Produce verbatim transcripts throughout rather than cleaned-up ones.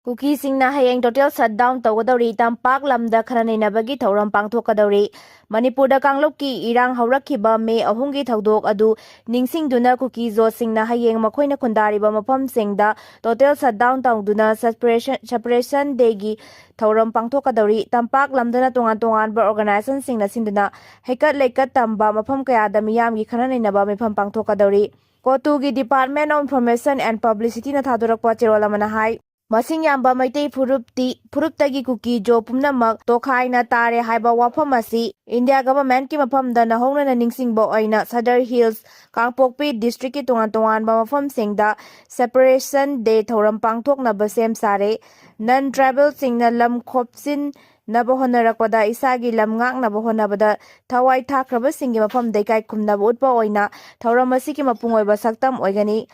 ꯀꯨꯀꯤꯁꯤꯡꯅ ꯍꯌꯦꯡ total shutdown ꯇꯧꯒꯗꯧꯔꯤ꯫ ꯇꯝꯄꯥꯛ ꯂꯝꯗ ꯈꯟꯅ ꯅꯩꯅꯕꯒꯤ ꯊꯧꯔꯝ ꯄꯥꯡꯊꯣꯛꯀꯗꯧꯔꯤ꯫ ꯃꯅꯤꯄꯨꯔꯗ ꯀꯥꯡꯂꯨꯞꯀꯤ ꯏꯔꯥꯡ ꯍꯧꯔꯛꯈꯤꯕ ꯃꯦ ꯑꯍꯨꯝꯒꯤ ꯊꯧꯗꯣꯛ ꯑꯗꯨ ꯅꯤꯡꯁꯤꯡꯗꯨꯅ ꯀꯨꯀꯤꯖꯣꯁꯤꯡꯅ ꯍꯌꯦꯡ ꯃꯈꯣꯏꯅ ꯈꯨꯟꯗꯥꯔꯤꯕ ꯃꯐꯝꯁꯤꯡꯗ total shutdown ꯇꯧꯗꯨꯅ separation, separation dayꯒꯤ ꯊꯧꯔꯝ ꯄꯥꯡꯊꯣꯛꯀꯗꯧꯔꯤ꯫ ꯇꯝꯄꯥꯛ ꯂꯝꯗꯅ ꯇꯣꯉꯥꯟ ꯇꯣꯉꯥꯟꯕ organizationꯁꯤꯡꯅ ꯁꯤꯟꯗꯨꯅ ꯍꯩꯀꯠ ꯂꯩꯀꯠ ꯇꯝꯕ ꯃꯐꯝ ꯀꯌꯥꯗ ꯃꯤꯌꯥꯝꯒꯤ ꯈꯟꯅ ꯅꯩꯅꯕ ꯃꯤꯐꯝ ꯄꯥꯡꯊꯣꯛꯀꯗꯧꯔꯤ꯫ ꯀꯣꯇꯨꯒꯤ Department of Information and Publicityꯅ ꯊꯥꯗꯣꯔꯛꯄ ꯆꯦꯔꯣꯜ ꯑꯃꯅ ꯍꯥꯏ꯫ ꯃꯁꯤꯡ ꯌꯥꯝꯕ ꯃꯩꯇꯩ ꯐꯨꯔꯨꯞꯇꯤ, ꯐꯨꯔꯨꯞꯇꯒꯤ ꯀꯨꯀꯤꯖꯣ ꯄꯨꯝꯅꯃꯛ ꯇꯣꯈꯥꯏꯅ ꯇꯥꯔꯦ ꯍꯥꯏꯕ ꯋꯥꯐꯝ ꯑꯁꯤ ꯏꯟꯗꯤꯌꯥ governmentꯀꯤ ꯃꯐꯝꯗ ꯅꯧꯍꯧꯅꯅ ꯅꯤꯡꯁꯤꯡꯕ ꯑꯣꯏꯅ ꯁꯗꯔ ꯍꯤꯜꯁ, ꯀꯥꯡꯄꯣꯛꯄꯤ districtꯀꯤ ꯇꯣꯉꯥꯟ ꯇꯣꯉꯥꯟꯕ ꯃꯐꯝꯁꯤꯡꯗ separation day ꯊꯧꯔꯝ ꯄꯥꯡꯊꯣꯛꯅꯕ ꯁꯦꯝ ꯁꯥꯔꯦ꯫ Non tribalꯁꯤꯡꯅ ꯂꯝ ꯈꯣꯞꯆꯤꯟꯅꯕ ꯍꯣꯠꯅꯔꯛꯄꯗ, ꯏꯁꯥꯒꯤ ꯂꯝ ꯉꯥꯛꯅꯕ ꯍꯣꯠꯅꯕꯗ ꯊꯋꯥꯏ ꯊꯥꯈ꯭ꯔꯕꯁꯤꯡꯒꯤ ꯃꯐꯝꯗ ꯏꯀꯥꯏ ꯈꯨꯝꯅꯕ ꯎꯠꯄ ꯑꯣꯏꯅ ꯊꯧꯔꯝ ꯑꯁꯤꯒꯤ ꯃꯄꯨꯡ ꯑꯣꯏꯕ ꯁꯛꯇꯝ ꯑꯣꯏꯒꯅꯤ꯫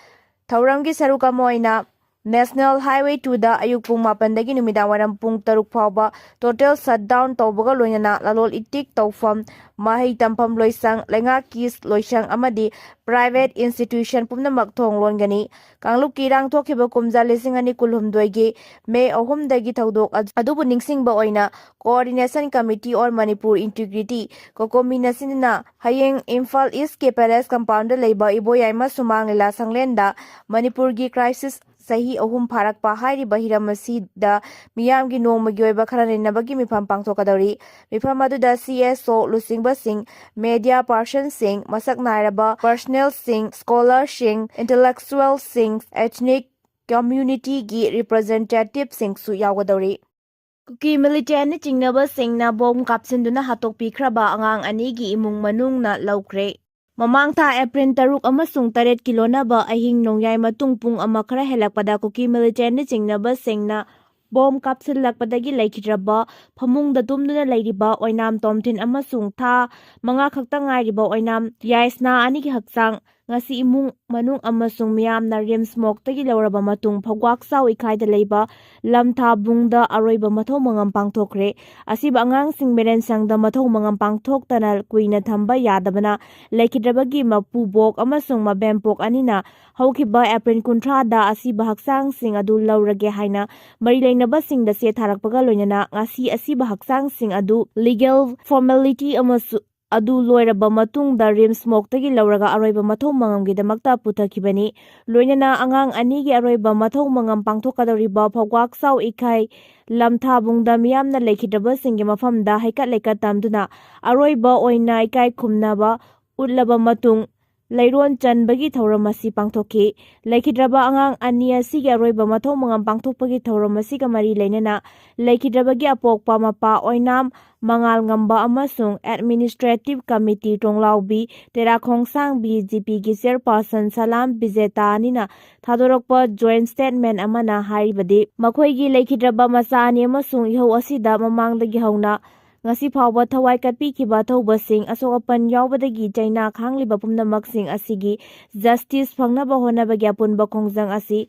ꯊꯧꯔꯝꯒꯤ ꯁꯔꯨꯛ ꯑꯃ ꯑꯣꯏꯅ National Highway twoꯗ ꯑꯌꯨꯛ ꯄꯨꯡ ꯃꯥꯄꯟꯗꯒꯤ ꯅꯨꯃꯤꯗꯥꯡ ꯋꯥꯏꯔꯝ ꯄꯨꯡ ꯇꯔꯨꯛ ꯐꯥꯎꯕ total shutdown ꯇꯧꯕꯒ ꯂꯣꯏꯅꯅ ꯂꯂꯣꯟ ꯏꯇꯤꯛ ꯇꯧꯐꯝ, ꯃꯍꯩ ꯇꯝꯐꯝ ꯂꯣꯏꯁꯪ, ꯂꯩꯉꯥꯛꯀꯤ ꯂꯣꯏꯁꯪ ꯑꯃꯗꯤ private institution ꯄꯨꯝꯅꯃꯛ ꯊꯣꯡ ꯂꯣꯟꯒꯅꯤ꯫ ꯀꯥꯡꯂꯨꯞꯀꯤ ꯏꯔꯥꯡ ꯊꯣꯛꯈꯤꯕ ꯀꯨꯝꯖꯥ ꯂꯤꯁꯤꯡ ꯑꯅꯤ ꯀꯨꯟꯍꯨꯝꯗꯣꯏꯒꯤ ꯃꯦ ꯑꯍꯨꯝꯗꯒꯤ ꯊꯧꯗꯣꯛ ꯑꯗꯨꯕꯨ ꯅꯤꯡꯁꯤꯡꯕ ꯑꯣꯏꯅ Coordination Committee on Manipur Integrity, COCOMIꯅ ꯁꯤꯟꯗꯨꯅ ꯍꯌꯦꯡ ꯏꯝꯐꯥꯜ Eastꯀꯤ Palace Compoundꯗ ꯂꯩꯕ ꯏꯕꯣꯌꯥꯏꯃ ꯁꯨꯃꯥꯡ ꯂꯤꯂꯥ ꯁꯪꯂꯦꯟꯗ ꯃꯅꯤꯄꯨꯔꯒꯤ crisis ꯆꯍꯤ ꯑꯍꯨꯝ ꯐꯥꯔꯛꯄ ꯍꯥꯏꯔꯤꯕ ꯍꯤꯔꯝ ꯑꯁꯤꯗ ꯃꯤꯌꯥꯝꯒꯤ ꯅꯣꯡꯃꯒꯤ ꯑꯣꯏꯕ ꯈꯟꯅ ꯅꯩꯅꯕꯒꯤ ꯃꯤꯐꯝ ꯄꯥꯡꯊꯣꯛꯀꯗꯧꯔꯤ꯫ ꯃꯤꯐꯝ ꯑꯗꯨꯗ CSO, ꯂꯨꯆꯤꯡꯕꯁꯤꯡ, media personꯁꯤꯡ, ꯃꯁꯛ ꯅꯥꯏꯔꯕ personalꯁꯤꯡ, scholarꯁꯤꯡ, intellectualꯁꯤꯡ, ethnic communityꯒꯤ representativeꯁꯤꯡꯁꯨ ꯌꯥꯎꯒꯗꯧꯔꯤ꯫ ꯀꯨꯀꯤ militantꯅ ꯆꯤꯡꯅꯕꯁꯤꯡꯅ ꯕꯣꯝ ꯀꯥꯞꯁꯤꯟꯗꯨꯅ ꯍꯥꯠꯇꯣꯛꯄꯤꯈ꯭ꯔꯕ ꯑꯉꯥꯡ ꯑꯅꯤꯒꯤ ꯏꯃꯨꯡ ꯃꯅꯨꯡꯅ ꯂꯧꯈ꯭ꯔꯦ꯫ ꯃꯃꯥꯡ ꯊꯥ April ꯇꯔꯨꯛ ꯑꯃꯁꯨꯡ ꯇꯔꯦꯠꯀꯤ ꯂꯣꯟꯅꯕ ꯑꯍꯤꯡ ꯅꯣꯡꯌꯥꯏ ꯃꯇꯨꯡ ꯄꯨꯡ ꯑꯃ ꯈꯔ ꯍꯦꯜꯂꯛꯄꯗ ꯀꯨꯀꯤ militantꯅ ꯆꯤꯡꯅꯕꯁꯤꯡꯅ ꯕꯣꯝ ꯀꯥꯞꯁꯤꯜꯂꯛꯄꯗꯒꯤ ꯂꯩꯈꯤꯗ꯭ꯔꯕ ꯐꯃꯨꯡꯗ ꯇꯨꯝꯗꯨꯅ ꯂꯩꯔꯤꯕ ꯑꯣꯏꯅꯥꯝ ꯇꯣꯝꯊꯤꯟ ꯑꯃꯁꯨꯡ ꯊꯥ ꯃꯉꯥ ꯈꯛꯇ ꯉꯥꯏꯔꯤꯕ ꯑꯣꯏꯅꯥꯝ ꯌꯥꯏꯁꯅꯥ ꯑꯅꯤꯒꯤ ꯍꯛꯆꯥꯡ ꯉꯁꯤ ꯏꯃꯨꯡ ꯃꯅꯨꯡ ꯑꯃꯁꯨꯡ ꯃꯤꯌꯥꯝꯅ ꯔꯤꯝꯁ ꯃꯣꯔꯒꯇꯒꯤ ꯂꯧꯔꯕ ꯃꯇꯨꯡ ꯐꯧꯒ꯭ꯋꯥꯛꯆꯥꯎ ꯏꯀꯥꯏꯗ ꯂꯩꯕ ꯂꯝꯊꯥꯕꯨꯡꯗ ꯑꯔꯣꯏꯕ ꯃꯊꯧ ꯃꯉꯝ ꯄꯥꯡꯊꯣꯛꯈ꯭ꯔꯦ꯫ ꯑꯁꯤꯕ ꯑꯉꯥꯡꯁꯤꯡ ꯃꯦꯔꯦꯟꯁꯪꯗ ꯃꯊꯧ ꯃꯉꯝ ꯄꯥꯡꯊꯣꯛꯇꯅ ꯀꯨꯏꯅ ꯊꯝꯕ ꯌꯥꯗꯕꯅ ꯂꯩꯈꯤꯗ꯭ꯔꯕꯒꯤ ꯃꯄꯨꯕꯣꯛ ꯑꯃꯁꯨꯡ ꯃꯕꯦꯝꯄꯣꯛ ꯑꯅꯤꯅ ꯍꯧꯈꯤꯕ ꯑꯦꯄ꯭ꯔꯤꯜ ꯀꯨꯟꯊ꯭ꯔꯥꯗ ꯑꯁꯤꯕ ꯍꯛꯆꯥꯡꯁꯤꯡ ꯑꯗꯨ ꯂꯧꯔꯒꯦ ꯍꯥꯏꯅ ꯃꯔꯤ ꯂꯩꯅꯕꯁꯤꯡꯗ ꯆꯦ ꯊꯥꯔꯛꯄꯒ ꯂꯣꯏꯅꯅ ꯉꯁꯤ ꯑꯁꯤꯕ ꯍꯛꯆꯥꯡꯁꯤꯡ ꯑꯗꯨ ꯂꯤꯒꯦꯜ ꯐꯣꯔꯃꯦꯂꯤꯇꯤ ꯑꯃꯁꯨ ꯑꯗꯨ ꯂꯣꯏꯔꯕ ꯃꯇꯨꯡꯗ ꯔꯤꯝꯁ ꯃꯣꯔꯒꯇꯒꯤ ꯂꯧꯔꯒ ꯑꯔꯣꯏꯕ ꯃꯊꯧ ꯃꯉꯝꯒꯤꯗꯃꯛꯇ ꯄꯨꯊꯈꯤꯕꯅꯤ꯫ ꯂꯣꯏꯅꯅ ꯑꯉꯥꯡ ꯑꯅꯤꯒꯤ ꯑꯔꯣꯏꯕ ꯃꯊꯧ ꯃꯉꯝ ꯄꯥꯡꯊꯣꯛꯀꯗꯧꯔꯤꯕ ꯐꯧꯒ꯭ꯋꯥꯛꯆꯥꯎ ꯏꯀꯥꯏ ꯂꯝꯊꯥꯕꯨꯡꯗ ꯃꯤꯌꯥꯝꯅ ꯂꯩꯈꯤꯗ꯭ꯔꯕꯁꯤꯡꯒꯤ ꯃꯐꯝꯗ ꯍꯩꯀꯠ ꯂꯩꯀꯠ ꯇꯝꯗꯨꯅ ꯑꯔꯣꯏꯕ ꯑꯣꯏꯅ ꯏꯀꯥꯏ ꯈꯨꯝꯅꯕ ꯎꯠꯂꯕ ꯃꯇꯨꯡ ꯂꯩꯔꯣꯟ ꯆꯟꯕꯒꯤ ꯊꯧꯔꯝ ꯑꯁꯤ ꯄꯥꯡꯊꯣꯛꯈꯤ꯫ ꯂꯩꯈꯤꯗ꯭ꯔꯕ ꯑꯉꯥꯡ ꯑꯅꯤ ꯑꯁꯤꯒꯤ ꯑꯔꯣꯏꯕ ꯃꯊꯧ ꯃꯉꯝ ꯄꯥꯡꯊꯣꯛꯄꯒꯤ ꯊꯧꯔꯝ ꯑꯁꯤꯒ ꯃꯔꯤ ꯂꯩꯅꯅ ꯂꯩꯈꯤꯗ꯭ꯔꯕꯒꯤ ꯑꯄꯣꯛꯄ ꯃꯄꯥ ꯑꯣꯏꯅꯥꯝ ꯃꯉꯥꯜꯉꯝꯕ ꯑꯃꯁꯨꯡ ꯑꯦꯗꯃꯤꯅꯤꯁꯇ꯭ꯔꯦꯇꯤꯚ ꯀꯃꯤꯇꯤ ꯇꯣꯡꯂꯥꯎꯕꯤ ꯇꯦꯔꯥꯈꯣꯡꯁꯥꯡꯕꯤ ꯖꯤꯄꯤꯒꯤ ꯆꯤꯌꯔꯄꯥꯔꯁꯟ ꯁꯂꯥꯝ ꯕꯤꯖꯦꯇꯥ ꯑꯅꯤꯅ ꯊꯥꯗꯣꯔꯛꯄ ꯖꯣꯏꯟ ꯁ꯭ꯇꯦꯠꯃꯦꯟ ꯑꯃꯅ ꯍꯥꯏꯔꯤꯕꯗꯤ, ꯃꯈꯣꯏꯒꯤ ꯂꯩꯈꯤꯗ꯭ꯔꯕ ꯃꯆꯥ ꯑꯅꯤ ꯑꯃꯁꯨꯡ ꯏꯍꯧ ꯑꯁꯤꯗ ꯃꯃꯥꯡꯗꯒꯤ ꯍꯧꯅ ꯉꯁꯤ ꯐꯥꯎꯕ ꯊꯋꯥꯏ ꯀꯠꯄꯤꯈꯤꯕ ꯑꯊꯧꯕꯁꯤꯡ, ꯑꯁꯣꯛ ꯑꯄꯟ ꯌꯥꯎꯕꯗꯒꯤ ꯆꯩꯅꯥ ꯈꯥꯡꯂꯤꯕ ꯄꯨꯝꯅꯃꯛꯁꯤꯡ ꯑꯁꯤꯒꯤ ꯖꯁꯇꯤꯁ ꯐꯪꯅꯕ ꯍꯣꯠꯅꯕꯒꯤ ꯑꯄꯨꯟꯕ ꯈꯣꯡꯖꯪ ꯑꯁꯤ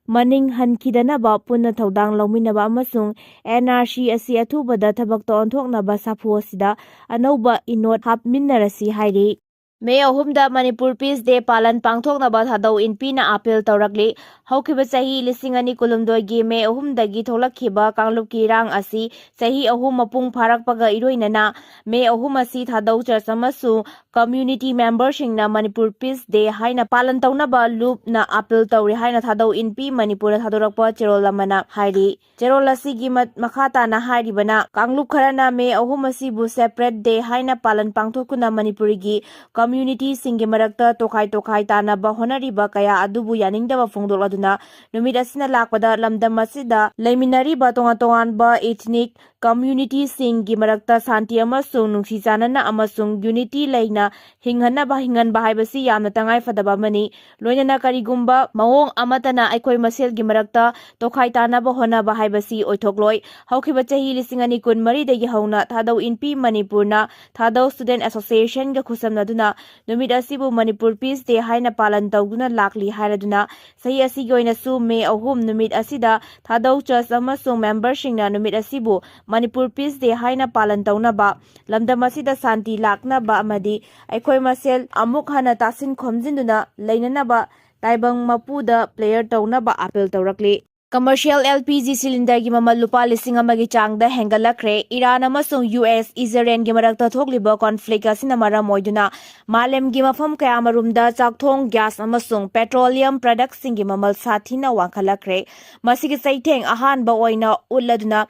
ꯃꯅꯤꯡ ꯍꯟꯈꯤꯗꯅꯕ ꯄꯨꯟꯅ ꯊꯧꯗꯥꯡ ꯂꯧꯃꯤꯟꯅꯕ ꯑꯃꯁꯨꯡ ꯑꯦꯟ ꯑꯥꯔ ꯁꯤ ꯑꯁꯤ ꯑꯊꯨꯕꯗ ꯊꯕꯛꯇ ꯑꯣꯟꯊꯣꯛꯅꯕ ꯁꯥꯐꯨ ꯑꯁꯤꯗ ꯑꯅꯧꯕ ꯏꯅꯣꯠ ꯍꯥꯞꯃꯤꯟꯅꯔꯁꯤ ꯍꯥꯏꯔꯤ꯫ ꯃꯦ ꯑꯍꯨꯝꯗ ꯃꯅꯤꯄꯨꯔ ꯄꯤꯁ ꯗꯦ ꯄꯥꯂꯟ ꯄꯥꯡꯊꯣꯛꯅꯕ ꯊꯥꯗꯧ ꯏꯟꯄꯤꯅ ꯑꯥꯄꯤꯜ ꯇꯧꯔꯛꯂꯤ꯫ ꯍꯧꯈꯤꯕ ꯆꯍꯤ ꯂꯤꯁꯤꯡ ꯑꯅꯤ ꯀꯨꯟꯍꯨꯝꯗꯣꯏꯒꯤ ꯃꯦ ꯑꯍꯨꯝꯗꯒꯤ ꯊꯣꯛꯂꯛꯈꯤꯕ ꯀꯥꯡꯂꯨꯞꯀꯤ ꯏꯔꯥꯡ ꯑꯁꯤ ꯆꯍꯤ ꯑꯍꯨꯝ ꯃꯄꯨꯡ ꯐꯥꯔꯛꯄꯒ ꯏꯔꯣꯏꯅꯅ ꯃꯦ ꯑꯍꯨꯝ ꯑꯁꯤ ꯊꯥꯗꯧ ꯆꯔꯆ ꯑꯃꯁꯨꯡ ꯀꯝꯃ꯭ꯌꯨꯅꯤꯇꯤ ꯃꯦꯝꯕꯔꯁꯤꯡꯅ ꯃꯅꯤꯄꯨꯔ ꯄꯤꯁ ꯗꯦ ꯍꯥꯏꯅ ꯄꯥꯂꯟ ꯇꯧꯅꯕ ꯂꯨꯞꯅ ꯑꯥꯄꯤꯜ ꯇꯧꯔꯤ ꯍꯥꯏꯅ ꯊꯥꯗꯧ ꯏꯟꯄꯤ ꯃꯅꯤꯄꯨꯔꯗ ꯊꯥꯗꯣꯔꯛꯄ ꯆꯦꯔꯣꯜ ꯑꯃꯅ ꯍꯥꯏꯔꯤ꯫ ꯆꯦꯔꯣꯜ ꯑꯁꯤꯒꯤ ꯃ-, ꯃꯈꯥ ꯇꯥꯅ ꯍꯥꯏꯔꯤꯕꯅ, ꯀꯥꯡꯂꯨꯞ ꯈꯔꯅ ꯃꯦ ꯑꯍꯨꯝ ꯑꯁꯤꯕꯨ ꯁꯦꯄꯔꯦꯠ ꯗꯦ ꯍꯥꯏꯅ ꯄꯥꯂꯟ ꯄꯥꯡꯊꯣꯛꯇꯨꯅ ꯃꯅꯤꯄꯨꯔꯤꯒꯤ ꯀꯝꯃ꯭ꯌꯨꯅꯤꯇꯤꯁꯤꯡꯒꯤ ꯃꯔꯛꯇ ꯇꯣꯈꯥꯏ ꯇꯣꯈꯥꯏ ꯇꯥꯅꯕ ꯍꯣꯠꯅꯔꯤꯕ ꯀꯌꯥ ꯑꯗꯨꯕꯨ ꯌꯥꯅꯤꯡꯗꯕ ꯐꯣꯡꯗꯣꯛꯂꯗꯨꯅ ꯅꯨꯃꯤꯠ ꯑꯁꯤꯅ ꯂꯥꯛꯄꯗ ꯂꯝꯗꯝ ꯑꯁꯤꯗ ꯂꯩꯃꯤꯟꯅꯔꯤꯕ ꯇꯣꯉꯥꯟ ꯇꯣꯉꯥꯟꯕ ꯏꯊꯅꯤꯛ ꯀꯝꯌꯨꯅꯤꯇꯤꯁꯤꯡꯒꯤ ꯃꯔꯛꯇ ꯁꯥꯟꯇꯤ ꯑꯃꯁꯨꯡ ꯅꯨꯡꯁꯤ ꯆꯥꯟꯅꯅ ꯑꯃꯁꯨꯡ ꯌꯨꯅꯤꯇꯤ ꯂꯩꯅ ꯍꯤꯡꯍꯟꯅꯕ, ꯍꯤꯡꯍꯟꯕ ꯍꯥꯏꯕꯁꯤ ꯌꯥꯝꯅ ꯇꯉꯥꯏ ꯐꯗꯕ ꯑꯃꯅꯤ꯫ ꯂꯣꯏꯅꯅ ꯀꯔꯤꯒꯨꯝꯕ ꯃꯑꯣꯡ ꯑꯃꯠꯇꯅ ꯑꯩꯈꯣꯏ ꯃꯁꯦꯜꯒꯤ ꯃꯔꯛꯇ ꯇꯣꯈꯥꯏ ꯇꯥꯅꯕ ꯍꯣꯠꯅꯕ ꯍꯥꯏꯕꯁꯤ ꯑꯣꯏꯊꯣꯛꯂꯣꯏ꯫ ꯍꯧꯈꯤꯕ ꯆꯍꯤ ꯂꯤꯁꯤꯡ ꯑꯅꯤ ꯀꯨꯟꯃꯔꯤꯗꯒꯤ ꯍꯧꯅ ꯊꯥꯗꯧ ꯏꯟꯄꯤ ꯃꯅꯤꯄꯨꯔꯅ ꯊꯥꯗꯧ ꯁ꯭ꯇꯨꯗꯦꯟꯠ ꯑꯦꯁꯣꯁꯤꯌꯦꯁꯟꯒ ꯈꯨꯠꯁꯝꯅꯗꯨꯅ ꯅꯨꯃꯤꯠ ꯑꯁꯤꯕꯨ ꯃꯅꯤꯄꯨꯔ ꯄꯤꯁ ꯗꯦ ꯍꯥꯏꯅ ꯄꯥꯂꯟ ꯇꯧꯗꯨꯅ ꯂꯥꯛꯂꯤ ꯍꯥꯏꯔꯗꯨꯅ, ꯆꯍꯤ ꯑꯁꯤꯒꯤ ꯑꯣꯏꯅꯁꯨ ꯃꯦ ꯑꯍꯨꯝ ꯅꯨꯃꯤꯠ ꯑꯁꯤꯗ ꯊꯥꯗꯧ ꯆꯔꯆ ꯑꯃꯁꯨꯡ ꯃꯦꯝꯕꯔꯁꯤꯡꯅ ꯅꯨꯃꯤꯠ ꯑꯁꯤꯕꯨ ꯃꯅꯤꯄꯨꯔ ꯄꯤꯁ ꯗꯦ ꯍꯥꯏꯅ ꯄꯥꯂꯟ ꯇꯧꯅꯕ, ꯂꯝꯗꯝ ꯑꯁꯤꯗ ꯁꯥꯟꯇꯤ ꯂꯥꯛꯅꯕ ꯑꯃꯗꯤ ꯑꯩꯈꯣꯏ ꯃꯁꯦꯜ ꯑꯃꯨꯛ ꯍꯟꯅ ꯇꯥꯁꯤꯟ ꯈꯣꯝꯖꯤꯟꯗꯨꯅ ꯂꯩꯅꯅꯕ ꯇꯥꯏꯕꯪ ꯃꯄꯨꯗ ꯄ꯭ꯔꯦꯌꯔ ꯇꯧꯅꯕ ꯑꯥꯄꯤꯜ ꯇꯧꯔꯛꯂꯤ꯫ ꯀꯃꯔꯁꯤꯌꯦꯜ ꯑꯦꯜ ꯄꯤ ꯖꯤ ꯁꯤꯂꯤꯟꯗꯔꯒꯤ ꯃꯃꯜ ꯂꯨꯄꯥ ꯂꯤꯁꯤꯡ ꯑꯃꯒꯤ ꯆꯥꯡꯗ ꯍꯦꯟꯒꯠꯂꯛꯈ꯭ꯔꯦ꯫ ꯏꯔꯥꯟ ꯑꯃꯁꯨꯡ ꯌꯨ ꯑꯦꯁ ꯏꯖꯔꯦꯟꯒꯤ ꯃꯔꯛꯇ ꯊꯣꯛꯂꯤꯕ ꯀꯣꯟꯐ꯭ꯂꯤꯛ ꯑꯁꯤꯅ ꯃꯔꯝ ꯑꯣꯏꯗꯨꯅ ꯃꯥꯂꯦꯝꯒꯤ ꯃꯐꯝ ꯀꯌꯥꯃꯔꯨꯝꯗ ꯆꯥꯛꯊꯣꯡ ꯒ꯭ꯌꯥꯁ ꯑꯃꯁꯨꯡ ꯄꯦꯇ꯭ꯔꯣꯂꯤꯌꯝ ꯄ꯭ꯔꯗꯛꯁꯤꯡꯒꯤ ꯃꯃꯜ ꯁꯥꯊꯤꯅ ꯋꯥꯡꯈꯠꯂꯛꯈ꯭ꯔꯦ꯫ ꯃꯁꯤꯒꯤ ꯆꯩꯊꯦꯡ ꯑꯍꯥꯟꯕ ꯑꯣꯏꯅ ꯎꯠꯂꯗꯨꯅ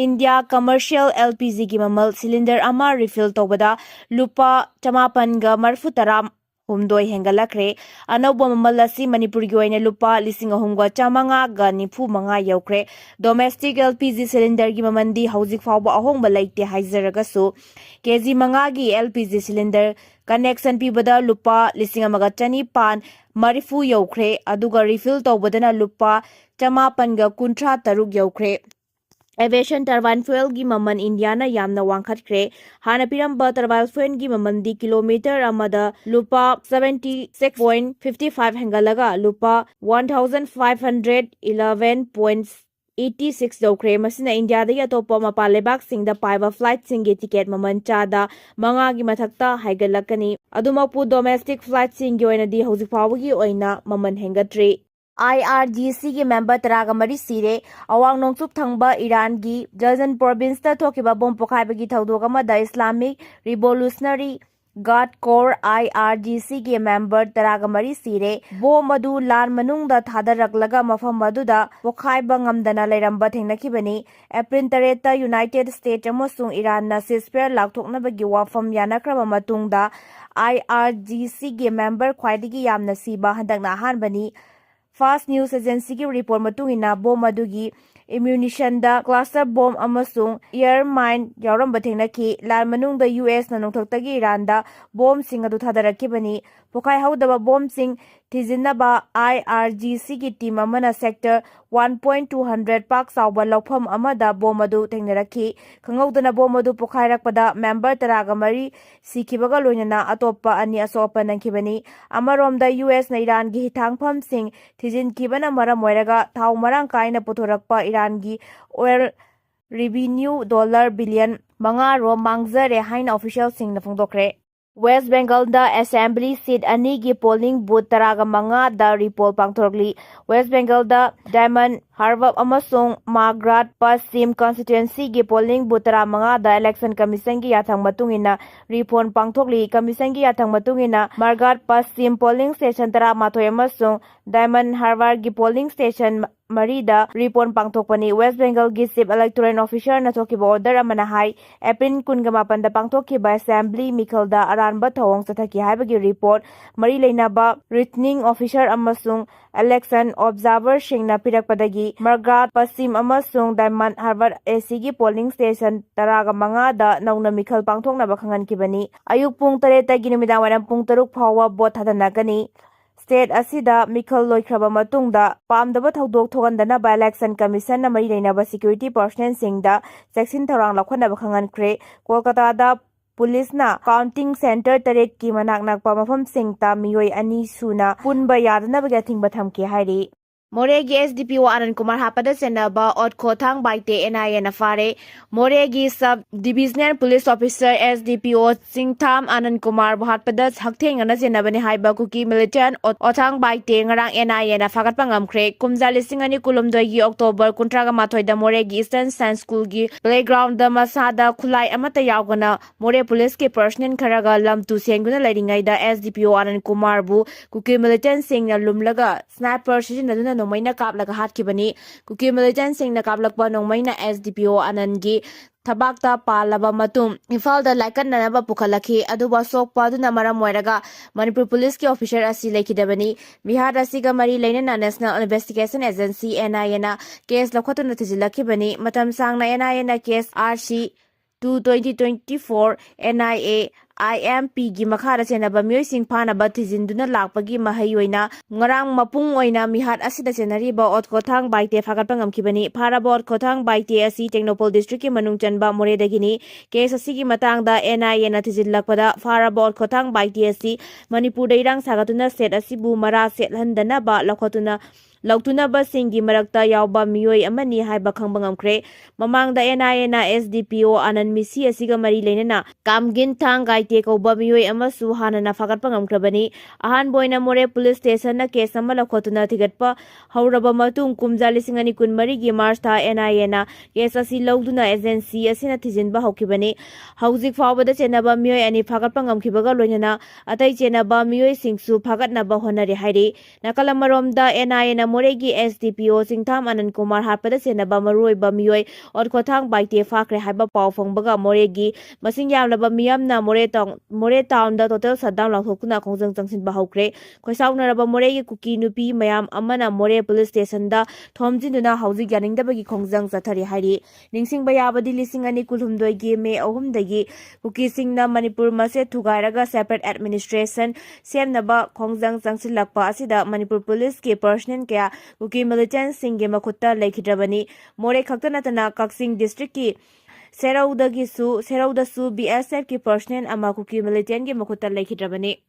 ꯏꯟꯗꯤꯌꯥ ꯀꯃꯔꯁꯤꯌꯦꯜ ꯑꯦꯜ ꯄꯤ ꯖꯤꯒꯤ ꯃꯃꯜ ꯁꯤꯂꯤꯟꯗꯔ ꯑꯃ ꯔꯤꯐꯤꯜ ꯇꯧꯕꯗ ꯂꯨꯄꯥ ꯆꯃꯥꯄꯟꯒ ꯃꯔꯤꯐꯨ ꯇꯔꯥ ꯍꯨꯝꯗꯣꯏ ꯍꯦꯟꯒꯠꯂꯛꯈ꯭ꯔꯦ꯫ ꯑꯅꯧꯕ ꯃꯃꯜ ꯑꯁꯤ ꯃꯅꯤꯄꯨꯔꯒꯤ ꯑꯣꯏꯅ ꯂꯨꯄꯥ ꯂꯤꯁꯤꯡ ꯑꯍꯨꯝꯒ ꯆꯥꯃꯉꯥꯒ ꯅꯤꯐꯨ ꯃꯉꯥ ꯌꯧꯈ꯭ꯔꯦ꯫ ꯗꯣꯃꯦꯁꯇꯤꯛ ꯑꯦꯜ ꯄꯤ ꯖꯤ ꯁꯤꯂꯤꯟꯗꯔꯒꯤ ꯃꯃꯜꯗꯤ ꯍꯧꯖꯤꯛ ꯐꯥꯎꯕ ꯑꯍꯣꯡꯕ ꯂꯩꯇꯦ ꯍꯥꯏꯖꯔꯒꯁꯨ, ꯀꯦ ꯖꯤ ꯃꯉꯥꯒꯤ L P G cylinder connection ꯄꯤꯕꯗ ꯂꯨꯄꯥ ꯂꯤꯁꯤꯡ ꯑꯃꯒ ꯆꯅꯤꯄꯥꯟ ꯃꯔꯤꯐꯨ ꯌꯧꯈ꯭ꯔꯦ, ꯑꯗꯨꯒ ꯔꯤꯐꯤꯜ ꯇꯧꯕꯗꯅ ꯂꯨꯄꯥ ꯆꯃꯥꯄꯟꯒ ꯀꯨꯟꯊ꯭ꯔꯥ ꯇꯔꯨꯛ ꯌꯧꯈ꯭ꯔꯦ꯫ ꯑꯦꯚꯤꯌꯦꯁꯟ ꯇꯔꯕꯥꯏꯟ ꯐ꯭ꯌꯨꯑꯦꯜꯒꯤ ꯃꯃꯜ ꯏꯟꯗꯤꯌꯥꯅ ꯌꯥꯝꯅ ꯋꯥꯡꯈꯠꯈ꯭ꯔꯦ꯫ ꯍꯥꯟꯅ ꯄꯤꯔꯝꯕ ꯇꯔꯕꯥꯏꯟ ꯐ꯭ꯌꯨꯑꯦꯜꯒꯤ ꯃꯃꯜꯗꯤ ꯀꯤꯂꯣꯃꯤꯇꯔ ꯑꯃꯗ ꯂꯨꯄꯥ seventy six point fifty five ꯍꯦꯟꯒꯠꯂꯒ ꯂꯨꯄꯥ one thousand five hundred eleven point eighty six ꯌꯧꯈ꯭ꯔꯦ꯫ ꯃꯁꯤꯅ ꯏꯟꯗꯤꯌꯥꯗꯒꯤ ꯑꯇꯣꯞꯄ ꯃꯄꯥꯟ ꯂꯩꯕꯥꯛꯁꯤꯡꯗ ꯄꯥꯏꯕ ꯐ꯭ꯂꯥꯏꯠꯁꯤꯡꯒꯤ ꯇꯤꯀꯦꯠ ꯃꯃꯜ ꯆꯥꯗ ꯃꯉꯥꯒꯤ ꯃꯊꯛꯇ ꯍꯥꯏꯒꯠꯂꯛꯀꯅꯤ꯫ ꯑꯗꯨꯃꯛꯄꯨ, ꯗꯣꯃꯦꯁꯇꯤꯛ ꯐ꯭ꯂꯥꯏꯠꯁꯤꯡꯒꯤ ꯑꯣꯏꯅꯗꯤ ꯍꯧꯖꯤꯛ ꯐꯥꯎꯕꯒꯤ ꯑꯣꯏꯅ ꯃꯃꯜ ꯍꯦꯟꯒꯠꯇ꯭ꯔꯤ꯫ ꯑꯥꯏ ꯑꯥꯔ ꯖꯤ ꯁꯤꯒꯤ ꯃꯦꯝꯕꯔ ꯇꯔꯥꯒ ꯃꯔꯤ ꯁꯤꯔꯦ꯫ ꯑꯋꯥꯡ ꯅꯣꯡꯆꯨꯞ ꯊꯪꯕ ꯏꯔꯥꯟꯒꯤ ꯖꯖꯟ ꯄ꯭ꯔꯣꯚꯤꯟꯁꯇ ꯊꯣꯛꯈꯤꯕ ꯕꯣꯝ ꯄꯣꯈꯥꯏꯕꯒꯤ ꯊꯧꯗꯣꯛ ꯑꯃꯗ ꯏꯁꯂꯥꯃꯤꯛ ꯔꯤꯚꯣꯂꯨꯁꯅꯔꯤ ꯒꯥꯔꯗ ꯀꯣꯔ, ꯑꯥꯏ ꯑꯥꯔ ꯖꯤ ꯁꯤꯒꯤ ꯃꯦꯝꯕꯔ ꯇꯔꯥꯒ ꯃꯔꯤ ꯁꯤꯔꯦ꯫ ꯕꯣꯝ ꯑꯗꯨ ꯂꯥꯟ ꯃꯅꯨꯡꯗ ꯊꯥꯗꯔꯛꯂꯒ ꯃꯐꯝ ꯑꯗꯨꯗ ꯄꯣꯈꯥꯏꯕ ꯉꯝꯗꯅ ꯂꯩꯔꯝꯕ ꯊꯦꯡꯅꯈꯤꯕꯅꯤ꯫ ꯑꯦꯄ꯭ꯔꯤꯜ ꯇꯔꯦꯠꯇ ꯌꯨꯅꯥꯏꯇꯦꯗ ꯁ꯭ꯇꯦꯠꯁ ꯑꯃꯁꯨꯡ ꯏꯔꯥꯟꯅ ꯁꯤꯖꯐꯥꯌꯔ ꯂꯥꯎꯊꯣꯛꯅꯕꯒꯤ ꯋꯥꯐꯝ ꯌꯥꯅꯈ꯭ꯔꯕ ꯃꯇꯨꯡꯗ, ꯑꯥꯏ ꯑꯥꯔ ꯖꯤ ꯁꯤꯒꯤ ꯃꯦꯝꯕꯔ ꯈ꯭ꯋꯥꯏꯗꯒꯤ ꯌꯥꯝꯅ ꯁꯤꯕ ꯍꯟꯗꯛꯅ ꯑꯍꯥꯟꯕꯅꯤ꯫ ꯐꯥꯁ ꯅ꯭ꯌꯨꯁ ꯑꯦꯖꯦꯟꯁꯤꯒꯤ ꯔꯤꯄꯣꯔꯠ ꯃꯇꯨꯡ ꯏꯟꯅ, ꯕꯣꯝ ꯑꯗꯨꯒꯤ ammunitionꯗ cluster bomb ꯑꯃꯁꯨꯡ air mine ꯌꯥꯎꯔꯝꯕ ꯊꯦꯡꯅꯈꯤ꯫ ꯂꯥꯟ ꯃꯅꯨꯡꯗ ꯌꯨ ꯑꯦꯁꯅ ꯅꯣꯡꯊꯛꯇꯒꯤ ꯏꯔꯥꯟꯗ ꯕꯣꯝꯁꯤꯡ ꯑꯗꯨ ꯊꯥꯗꯔꯛꯈꯤꯕꯅꯤ꯫ ꯄꯣꯈꯥꯏꯍꯧꯗꯕ ꯕꯣꯝꯁꯤꯡ ꯊꯤꯖꯤꯟꯅꯕ ꯑꯥꯏ ꯑꯥꯔ ꯖꯤ ꯁꯤꯒꯤ ꯇꯤꯝ ꯑꯃꯅ sector one point two hundred ꯄꯥꯛ ꯆꯥꯎꯕ ꯂꯧꯐꯝ ꯑꯃꯗ ꯕꯣꯝ ꯑꯗꯨ ꯊꯦꯡꯅꯔꯛꯈꯤ꯫ ꯈꯪꯍꯧꯗꯅ ꯕꯣꯝ ꯑꯗꯨ ꯄꯣꯈꯥꯏꯔꯛꯄꯗ member ꯇꯔꯥꯒ ꯃꯔꯤ ꯁꯤꯈꯤꯕꯒ ꯂꯣꯏꯅꯅ ꯑꯇꯣꯞꯄ ꯑꯅꯤ ꯑꯁꯣꯛ ꯑꯄꯟ ꯅꯪꯈꯤꯕꯅꯤ꯫ ꯑꯃꯔꯣꯝꯗ, ꯌꯨ ꯑꯦꯁꯅ ꯏꯔꯥꯟꯒꯤ ꯍꯤꯊꯥꯡꯐꯝꯁꯤꯡ ꯊꯤꯖꯤꯟꯈꯤꯕꯅ ꯃꯔꯝ ꯑꯣꯏꯔꯒ ꯊꯥꯎ ꯃꯔꯥꯡ ꯀꯥꯏꯅ ꯄꯨꯊꯣꯔꯛꯄ ꯏꯔꯥꯟꯒꯤ oil revenue dollar billion ꯃꯉꯥ ꯔꯣꯝ ꯃꯥꯡꯖꯔꯦ ꯍꯥꯏꯅ officialꯁꯤꯡꯅ ꯐꯣꯡꯗꯣꯛꯈ꯭ꯔꯦ꯫ ꯋꯦꯁ ꯕꯦꯡꯒꯜꯗ assembly seat ꯑꯅꯤꯒꯤ polling booth ꯇꯔꯥꯒ ꯃꯉꯥꯗ repoll ꯄꯥꯡꯊꯣꯔꯛꯂꯤ꯫ ꯋꯦꯁ ꯕꯦꯡꯒꯜꯗ diamond harbour ꯑꯃꯁꯨꯡ ꯃꯥꯒ꯭ꯔꯥꯠ ꯄꯁꯆꯤꯝ constituencyꯒꯤ polling booth ꯇꯔꯥꯃꯉꯥꯗ election commissionꯒꯤ ꯌꯥꯊꯪ ꯃꯇꯨꯡ ꯏꯟꯅ repoll ꯄꯥꯡꯊꯣꯛꯂꯤ꯫ Commissionꯒꯤ ꯌꯥꯊꯪ ꯃꯇꯨꯡ ꯏꯟꯅ ꯃꯥꯒ꯭ꯔꯥꯠ ꯄꯁꯆꯤꯝ polling station ꯇꯔꯥꯃꯥꯊꯣꯏ ꯑꯃꯁꯨꯡ diamond harbourꯒꯤ polling station ꯃꯔꯤꯗ repoll ꯄꯥꯡꯊꯣꯛꯄꯅꯤ꯫ ꯋꯦꯁ ꯕꯦꯡꯒꯜꯒꯤ chief electoral officerꯅ ꯊꯣꯛꯈꯤꯕ order ꯑꯃꯅ ꯍꯥꯏ, ꯑꯦꯄ꯭ꯔꯤꯜ ꯀꯨꯟꯒ ꯃꯥꯄꯟꯗ ꯄꯥꯡꯊꯣꯛꯈꯤꯕ assembly ꯃꯤꯈꯜꯗ ꯑꯔꯥꯟꯕ ꯊꯧꯑꯣꯡ ꯆꯠꯊꯈꯤ ꯍꯥꯏꯕꯒꯤ report ꯃꯔꯤ ꯂꯩꯅꯕ returning officer ꯑꯃꯁꯨꯡ election observerꯁꯤꯡꯅ ꯄꯤꯔꯛꯄꯗꯒꯤ ꯃꯥꯒ꯭ꯔꯥꯠ ꯄꯁꯆꯤꯝ ꯑꯃꯁꯨꯡ diamond harbour ACꯒꯤ polling station ꯇꯔꯥꯒ ꯃꯉꯥꯗ ꯅꯧꯅ ꯃꯤꯈꯜ ꯄꯥꯡꯊꯣꯛꯅꯕ ꯈꯪꯍꯟꯈꯤꯕꯅꯤ꯫ ꯑꯌꯨꯛ ꯄꯨꯡ ꯇꯔꯦꯠꯇꯒꯤ ꯅꯨꯃꯤꯗꯥꯡ ꯋꯥꯏꯔꯝ ꯄꯨꯡ ꯇꯔꯨꯛ ꯐꯥꯎꯕ vote ꯊꯥꯗꯅꯒꯅꯤ꯫ State ꯑꯁꯤꯗ ꯃꯤꯈꯜ ꯂꯣꯏꯈ꯭ꯔꯕ ꯃꯇꯨꯡꯗ ꯄꯥꯝꯗꯕ ꯊꯧꯗꯣꯛ ꯊꯣꯛꯍꯟꯗꯅꯕ election commissionꯅ ꯃꯔꯤ ꯂꯩꯅꯕ security personnelꯁꯤꯡꯗ ꯆꯦꯛꯁꯤꯟ ꯊꯧꯔꯥꯡ ꯂꯧꯈꯠꯅꯕ ꯈꯪꯍꯟꯈ꯭ꯔꯦ꯫ ꯀꯣꯜꯀꯇꯥꯗ ꯄꯨꯂꯤꯁꯅ counting centre ꯇꯔꯦꯠꯀꯤ ꯃꯅꯥꯛ ꯅꯛꯄ ꯃꯐꯝꯁꯤꯡꯗ ꯃꯤꯑꯣꯏ ꯑꯅꯤ ꯁꯨꯅ ꯄꯨꯟꯕ ꯌꯥꯗꯅꯕꯒꯤ ꯑꯊꯤꯡꯕ ꯊꯝꯈꯤ ꯍꯥꯏꯔꯤ꯫ ꯃꯣꯔꯦꯒꯤ SDPO ꯑꯅꯟ ꯀꯨꯃꯥꯔ ꯍꯥꯠꯄꯗ ꯆꯦꯟꯅꯕ ꯑꯣꯠꯈꯣꯊꯥꯡ ꯕꯥꯏꯇꯦ NIAꯅ ꯐꯥꯔꯦ꯫ ꯃꯣꯔꯦꯒꯤ sub divisional police officer SDPO ꯆꯤꯡꯊꯥꯝ ꯑꯅꯟ ꯀꯨꯃꯥꯔꯕꯨ ꯍꯥꯠꯄꯗ ꯍꯛꯊꯦꯡꯅꯅ ꯆꯦꯟꯅꯕꯅꯤ ꯍꯥꯏꯕ ꯀꯨꯀꯤ militant ꯑꯣ-, ꯑꯣꯊꯥꯡ ꯕꯥꯏꯇꯦ ꯉꯔꯥꯡ NIAꯅ ꯐꯥꯒꯠꯄ ꯉꯝꯈ꯭ꯔꯦ꯫ ꯀꯨꯝꯖꯥ ꯂꯤꯁꯤꯡ ꯑꯅꯤ ꯀꯨꯟꯍꯨꯝꯗꯣꯏꯒꯤ October ꯀꯨꯟꯊ꯭ꯔꯥꯒ ꯃꯥꯊꯣꯏꯗ ꯃꯣꯔꯦꯒꯤ Eastern Science Schoolꯒꯤ playgroundꯗ ꯃꯁꯥꯗ ꯈꯨꯠꯂꯥꯏ ꯑꯃꯠꯇ ꯌꯥꯎꯗꯅ ꯃꯣꯔꯦ policeꯀꯤ personnel ꯈꯔꯒ ꯂꯝ ꯇꯨ ꯁꯦꯡꯗꯨꯅ ꯂꯩꯔꯤꯉꯩꯗ SDPO ꯑꯅꯟ ꯀꯨꯃꯥꯔꯕꯨ ꯀꯨꯀꯤ militantꯁꯤꯡꯅ ꯂꯨꯝꯂꯒ sniper ꯁꯤꯖꯤꯟꯅꯗꯨꯅ ꯅꯣꯡꯃꯩꯅ ꯀꯥꯞꯂꯒ ꯍꯥꯠꯈꯤꯕꯅꯤ꯫ ꯀꯨꯀꯤ militantꯁꯤꯡꯅ ꯀꯥꯞꯂꯛꯄ ꯅꯣꯡꯃꯩꯅ SDPO ꯑꯅꯟꯒꯤ ꯊꯕꯥꯛꯇ ꯄꯥꯜꯂꯕ ꯃꯇꯨꯡ ꯏꯝꯐꯥꯜꯗ ꯂꯥꯏꯀꯠꯅꯅꯕ ꯄꯨꯈꯠꯂꯛꯈꯤ꯫ ꯑꯗꯨꯕꯨ ꯑꯁꯣꯛꯄ ꯑꯗꯨꯅ ꯃꯔꯝ ꯑꯣꯏꯔꯒ ꯃꯅꯤꯄꯨꯔ ꯄꯨꯂꯤꯁꯀꯤ ꯑꯣꯐꯤꯁꯔ ꯑꯁꯤ ꯂꯩꯈꯤꯗꯕꯅꯤ꯫ ꯃꯤꯍꯥꯠ ꯑꯁꯤꯒ ꯃꯔꯤ ꯂꯩꯅꯅ National Investigation Agency, N I A ꯅ case ꯂꯧꯈꯠꯇꯨꯅ ꯊꯤꯖꯤꯜꯂꯛꯈꯤꯕꯅꯤ꯫ ꯃꯇꯝ ꯁꯥꯡꯅ N I A ꯅ case R C two twenty twenty-four N I A I M P ꯒꯤ ꯃꯈꯥꯗ ꯆꯦꯟꯅꯕ ꯃꯤꯑꯣꯏꯁꯤꯡ ꯐꯥꯅꯕ ꯊꯤꯖꯤꯟꯗꯨꯅ ꯂꯥꯛꯄꯒꯤ ꯃꯍꯩ ꯑꯣꯏꯅ ꯉꯔꯥꯡ ꯃꯄꯨꯡ ꯑꯣꯏꯅ ꯃꯤꯍꯥꯠ ꯑꯁꯤꯗ ꯆꯦꯟꯅꯔꯤꯕ ꯑꯣꯠꯈꯣꯊꯥꯡ ꯕꯥꯏꯇꯦ ꯐꯥꯒꯠꯄ ꯉꯝꯈꯤꯕꯅꯤ꯫ ꯐꯥꯔꯕ ꯑꯣꯠꯈꯣꯊꯥꯡ ꯕꯥꯏꯇꯦ ꯑꯁꯤ ꯇꯦꯡꯅꯧꯄꯜ district ꯀꯤ ꯃꯅꯨꯡ ꯆꯟꯕ ꯃꯣꯔꯦꯗꯒꯤꯅꯤ꯫ Case ꯑꯁꯤꯒꯤ ꯃꯇꯥꯡꯗ N I A ꯅ ꯊꯤꯖꯤꯜꯂꯛꯄꯗ, ꯐꯥꯔꯕ ꯑꯣꯠꯈꯣꯊꯥꯡ ꯕꯥꯏꯇꯦ ꯑꯁꯤ ꯃꯅꯤꯄꯨꯔꯗ ꯏꯔꯥꯡ ꯁꯥꯒꯠꯇꯨꯅ state ꯑꯁꯤꯕꯨ ꯃꯔꯥ ꯁꯦꯠꯍꯟꯗꯅꯕ ꯂꯧꯈꯠꯇꯨꯅ ꯂꯧꯇꯨꯅꯕꯁꯤꯡꯒꯤ ꯃꯔꯛꯇ ꯌꯥꯎꯕ ꯃꯤꯑꯣꯏ ꯑꯃꯅꯤ ꯍꯥꯏꯕ ꯈꯪꯕ ꯉꯝꯈ꯭ꯔꯦ꯫ ꯃꯃꯥꯡꯗ N I A ꯅ S D P O ꯑꯅꯟ ꯃꯤꯁꯤ ꯑꯁꯤꯒ ꯃꯔꯤ ꯂꯩꯅꯅ ꯀꯥꯝꯒꯤꯟ ꯊꯥꯡ ꯒꯥꯏꯇꯦ ꯀꯧꯕ ꯃꯤꯑꯣꯏ ꯑꯃꯁꯨ ꯍꯥꯟꯅꯅ ꯐꯥꯒꯠꯄ ꯉꯝꯈ꯭ꯔꯕꯅꯤ꯫ ꯑꯍꯥꯟꯕ ꯑꯣꯏꯅ ꯃꯣꯔꯦ police station ꯅ case ꯑꯃ ꯂꯧꯈꯠꯇꯨꯅ ꯊꯤꯒꯠꯄ ꯍꯧꯔꯕ ꯃꯇꯨꯡ, ꯀꯨꯝꯖꯥ ꯂꯤꯁꯤꯡ ꯑꯅꯤ ꯀꯨꯟꯃꯔꯤꯒꯤ March ꯊꯥ N I A ꯅ case ꯑꯁꯤ ꯂꯧꯗꯨꯅ agency ꯑꯁꯤꯅ ꯊꯤꯖꯤꯟꯕ ꯍꯧꯈꯤꯕꯅꯤ꯫ ꯍꯧꯖꯤꯛ ꯐꯥꯎꯕꯗ ꯆꯦꯟꯅꯕ ꯃꯤꯑꯣꯏ ꯑꯅꯤ ꯐꯥꯒꯠꯄ ꯉꯝꯈꯤꯕꯒ ꯂꯣꯏꯅꯅ ꯑꯇꯩ ꯆꯦꯟꯅꯕ ꯃꯤꯑꯣꯏꯁꯤꯡꯁꯨ ꯐꯥꯒꯠꯅꯕ ꯍꯣꯠꯅꯔꯤ ꯍꯥꯏꯔꯤ꯫ ꯅꯥꯀꯜ ꯑꯃꯔꯣꯝꯗ, N I A ꯅ ꯃꯣꯔꯦꯒꯤ S D P O ꯆꯤꯡꯊꯥꯝ ꯑꯅꯟ Kumar ꯍꯥꯠꯄꯗ ꯆꯦꯟꯅꯕ ꯃꯔꯨꯑꯣꯏꯕ ꯃꯤꯑꯣꯏ ꯑꯣꯠꯈꯣꯊꯥꯡ ꯕꯥꯏꯇꯦ ꯐꯥꯈ꯭ꯔꯦ ꯍꯥꯏꯕ ꯄꯥꯎ ꯐꯪꯕꯒ ꯃꯣꯔꯦꯒꯤ ꯃꯁꯤꯡ ꯌꯥꯝꯂꯕ ꯃꯤꯌꯥꯝꯅ ꯃꯣꯔꯦ town, ꯃꯣꯔꯦ town ꯗ total shutdown ꯂꯥꯎꯊꯣꯛꯇꯨꯅ ꯈꯣꯡꯖꯪ ꯆꯪꯁꯤꯟꯕ ꯍꯧꯈ꯭ꯔꯦ꯫ ꯈꯣꯏꯁꯥꯎꯅꯔꯕ ꯃꯣꯔꯦꯒꯤ ꯀꯨꯀꯤ ꯅꯨꯄꯤ ꯃꯌꯥꯝ ꯑꯃꯅ ꯃꯣꯔꯦ police station ꯗ ꯊꯣꯝꯖꯤꯟꯗꯨꯅ ꯍꯧꯖꯤꯛ ꯌꯥꯅꯤꯡꯗꯕꯒꯤ ꯈꯣꯡꯖꯪ ꯆꯠꯊꯔꯤ ꯍꯥꯏꯔꯤ꯫ ꯅꯤꯡꯁꯤꯡꯕ ꯌꯥꯕꯗꯤ, ꯂꯤꯁꯤꯡ ꯑꯅꯤ ꯀꯨꯟꯍꯨꯝꯗꯣꯏꯒꯤ May ꯑꯍꯨꯝꯗꯒꯤ ꯀꯨꯀꯤꯁꯤꯡꯅ ꯃꯅꯤꯄꯨꯔ ꯃꯁꯦ ꯊꯨꯒꯥꯏꯔꯒ separate administration ꯁꯦꯝꯅꯕ ꯈꯣꯡꯖꯪ ꯆꯪꯁꯤꯜꯂꯛꯄ ꯑꯁꯤꯗ ꯃꯅꯤꯄꯨꯔ police ꯀꯤ personnel ꯀꯌꯥ ꯀꯨꯀꯤ militant ꯁꯤꯡꯒꯤ ꯃꯈꯨꯠꯇ ꯂꯩꯈꯤꯗ꯭ꯔꯕꯅꯤ꯫ ꯃꯣꯔꯦ ꯈꯛꯇ ꯅꯠꯇꯅ ꯀꯛꯆꯤꯡ district ꯀꯤ ꯁꯦꯔꯧꯗꯒꯤꯁꯨ, ꯁꯦꯔꯧꯗꯁꯨ B S F ꯀꯤ personnel ꯑꯃ ꯀꯨꯀꯤ militant ꯀꯤ ꯃꯈꯨꯠꯇ ꯂꯩꯈꯤꯗ꯭ꯔꯕꯅꯤ꯫